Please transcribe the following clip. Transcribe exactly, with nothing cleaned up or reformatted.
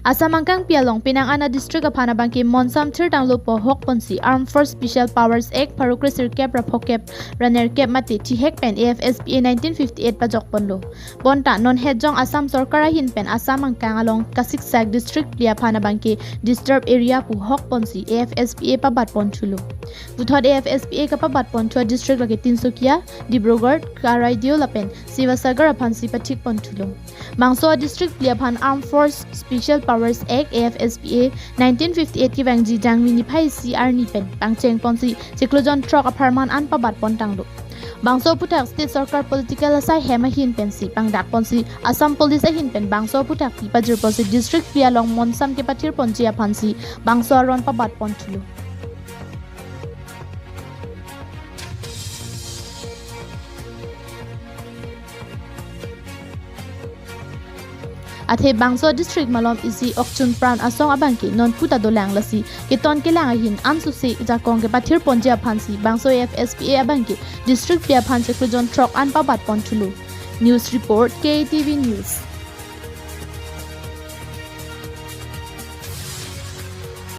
Assam angkangpi along penang an a district aphan abangke monsam thirtanglo pu hok ponsi Armed Force Special Powers Act pharo kresirkep ra phokep ra nerkep mate thihek pen A F S P A nineteen fifty-eight pajok ponlo. Bonta non hetjong Assam sorkar ahin pen Assam angkang along kasiksak district phli aphan abangke disturbed area pu hok ponsi A F S P A pabat pon thulo. Puthot A F S P A kapabat pon thu a district lake Tinsukia, Dibrugarh, Karaideo lapen Sivasagar aphansi pathik pon thulo. Bangso a district phli aphan Armed Force Special Powers Act, A F S P A, nineteen fifty-eight kevangji Jangmi niphai isi arni pen pangcheng ponsi chiklo jon throk apharman an pabat pon tanglo. Bangso aphuthak state sorkar political asai hem ahin pensi pangdak ponsi Assam Police ahin pen bangso aphuthak pi pajir ponsi district phli along monsam kepathir ponji aphansi bangso aron pabat pon thulo. Athe bangso district malom isi Okchun Pran asong abangke non puta dolang, lasi keton kelang ahin ansose jakong kepathir ponji aphansi bangso A F S P A abangke district phli aphan chiklo jon throk an pabat pon thulo. News report, K A T V News.